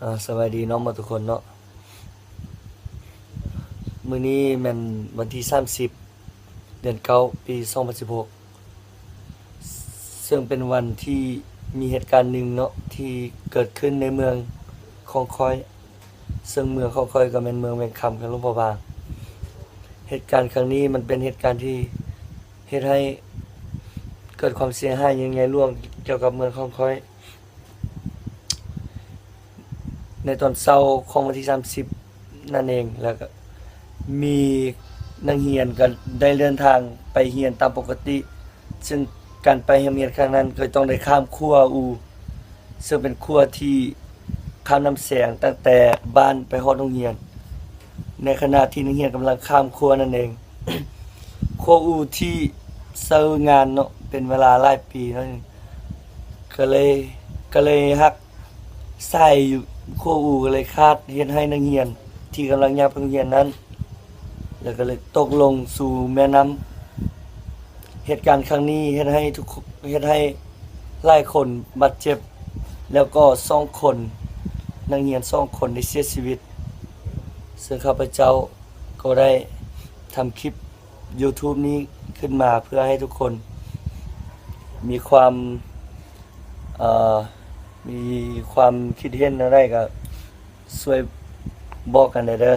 ອາ ສະບາຍດີເນາະໝົດທຸກຄົນເນາະ. ມື້ນີ້ແມ່ນວັນທີສາມສິບ ເດືອນເກົ້າ ປີສອງພັນສິບຫົກ ເຊິ່ງເປັນວັນທີ່ມີເຫດການໜຶ່ງເນາະ ທີ່ເກີດຂຶ້ນໃນເມືອງຂອງຂ້ອຍ, ເຊິ່ງເມືອງຂອງຂ້ອຍກໍແມ່ນເມືອງແວງຄຳ ແຂວງຫຼວງພະບາງ. ເຫດການຄັ້ງນີ້ມັນເປັນເຫດການທີ່ເຮັດໃຫ້ເກີດຄວາມເສຍຫາຍຢ່າງໃຫຍ່ຫຼວງກ່ຽວກັບເມືອງຂອງຂ້ອຍ. ໃນຕອນເຊົ້າຂອງວັນທີສາມສິບນັ້ນເອງ ແລ້ວກໍມີນັກຮຽນກໍໄດ້ເດີນທາງໄປຮຽນຕາມປົກກະຕິ, ເຊິ່ງການໄປຮ່ຳຮຽນຄັ້ງນັ້ນກໍຕ້ອງໄດ້ຂ້າມຂົວອູ່, ເຊິ່ງເປັນຂົວທີ່ຂ້າມນ້ຳແຊງຕັ້ງແຕ່ບ້ານໄປຮອດໂຮງຮຽນ, ໃນຂະນະທີ່ນັກຮຽນກຳລັງຂ້າມຂົວນັ້ນເອງ, ຂົວອູ່ທີ່ໃຊ້ງານເນາະ ເປັນເວລາຫຼາຍປີເນາະ, ກໍເລີຍ ກໍເລີຍຫັກ ສາຍຂົວອູ່ກໍເລີຍຂາດ, ເຮັດໃຫ້ນັກຮຽນທີ່ກຳລັງຍ່າງໄປໂຮງຮຽນນັ້ນ ແລ້ວກໍເລີຍຕົກລົງສູ່ແມ່ນ້ຳ. ເຫດການຄັ້ງນີ້ເຮັດໃຫ້ທຸກ ເຮັດໃຫ້ຫຼາຍຄົນບາດເຈັບ, ແລ້ວກໍສອງຄົນ, ນັກຮຽນສອງຄົນໄດ້ເສຍຊີວິດ, ເຊິ່ງຂ້າພະເຈົ້າກໍໄດ້ທຳຄລິບຢູທູບນີ້ຂຶ້ນມາເພື່ອໃຫ້ທຸກຄົນມີຄວາມ ເອີ ມີຄວາມຄິດເຫັນແນວໃດກໍຊ່ວຍບອກກັນແດ່ເດີ້.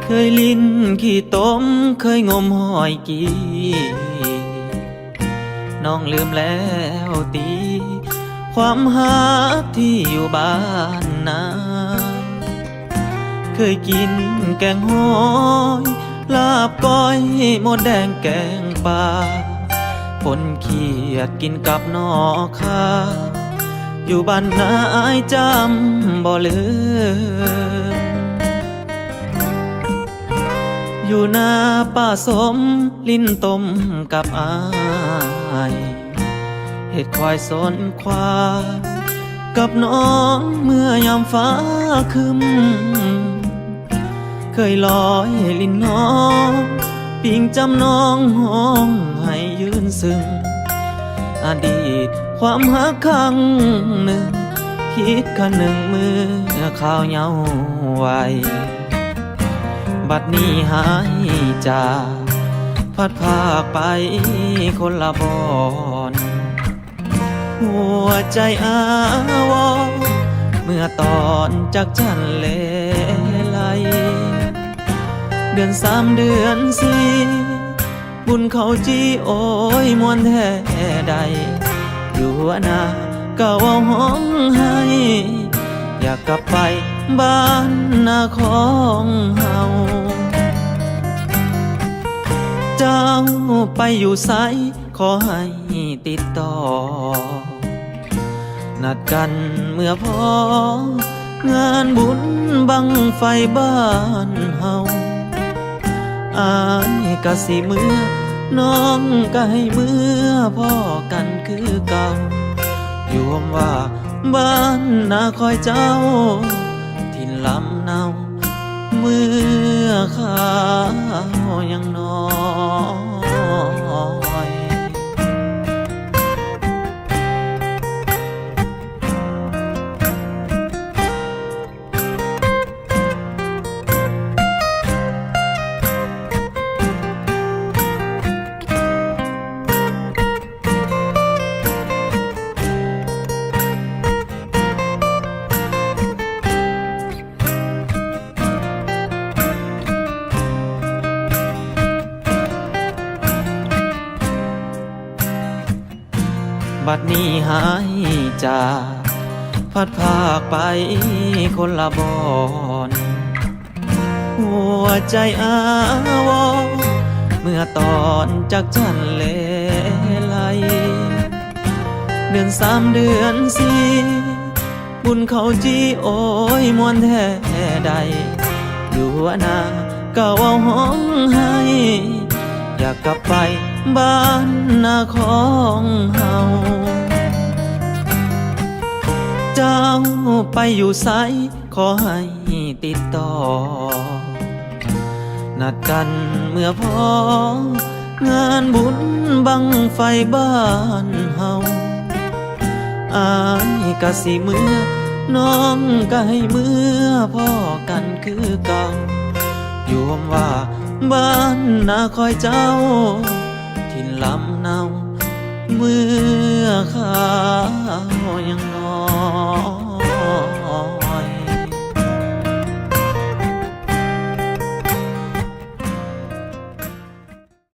ເຄີຍຫຼິ້ນຂີ້ຕົມ ເຄີຍງົມຫອຍກີ້ ນ້ອງລືມແລ້ວຕິ ຄວາມຮັກທີ່ຢູ່ບ້ານນາ. ເຄີຍກິນແກງຫອຍ ລາບກ້ອຍ ມົດແດງແກງປາ ພົນຂຽດກິນກັບໜໍ່ຂ່າ ຢູ່ບ້ານນາອ້າຍຈຳບໍ່ລືມ. ຢູ່ນາປ້າສົມ ຫຼິ້ນຕົມກັບອ້າຍ ເຮັດຄວາຍສົນຄວາ ກັບນ້ອງເມື່ອຍາມຟ້າຄຶ້ມ ເຄີຍລອຍຫຼິ້ນນ້ອງ ປິງຈຳນ້ອງຮ້ອງໄຫ້ຍືນຊຶງ ອະດີດຄວາມຮັກຄັ້ງໜຶ່ງ ຄິດຄະນຶງເມື່ອຄາວເຍົາໄວ ບັດນີ້ຫາຍຈາກ ພັດພາກໄປຄົນລະບ່ອນ ຫົວໃຈອາວອນ ເມື່ອຕອນຈັກຈັນເລໄລ ເດືອນສາມເດືອນສີ່ ບຸນເຂົ້າຈີ່ ໂອ້ຍ ມ່ວນແທ້ໃດ ຢູ່ຫົວໜ້າກໍເວົ້າຮ້ອງໄຫ້ ຢາກກັບໄປບ້ານນາຂອງເຮົາ ເຈົ້າໄປຢູ່ໃສ ຂໍໃຫ້ຕິດຕໍ່ ນັດກັນເມື່ອພໍ ງານບຸນບັ້ງໄຟບ້ານເຮົາ ອ້າຍກະຊິເມືອ ນ້ອງກະໃຫ້ເມືອ ພໍ້ກັນຄືເກົ່າ ຢູ່ຮ່ວມວ່າບ້ານນາຄອຍເຈົ້າ ຖິ່ນລຳເນົາ ເມື່ອຄາວຍັງນ້ອຍ. ບັດນີ້ຫາຍຈາກ ພັດພາກໄປຄົນລະບ່ອນ ຫົວໃຈອາວອນ ເມື່ອຕອນຈັກຈັນເລໄລ ເດືອນສາມເດືອນສີ່ ບຸນເຂົ້າຈີ່ ໂອ້ຍ ມ່ວນແທ້ໃດ ຢູ່ຫົວໜ້າກໍເວົ້າຮ້ອງໄຫ້ ຢາກກັບໄປບ້ານນາຂອງເຮົາ. ເຈົ້າໄປຢູ່ໃສ ຂໍໃຫ້ຕິດຕໍ່ ນັດກັນເມື່ອພໍ ງານບຸນບັ້ງໄຟບ້ານເຮົາ ອ້າຍກະຊິເມືອ ນ້ອງກະໃຫ້ເມືອ ພໍ້ກັນຄືເກົ່າ ຢູ່ຮ່ວມວ່າບ້ານນາຂອງເຈົ້າ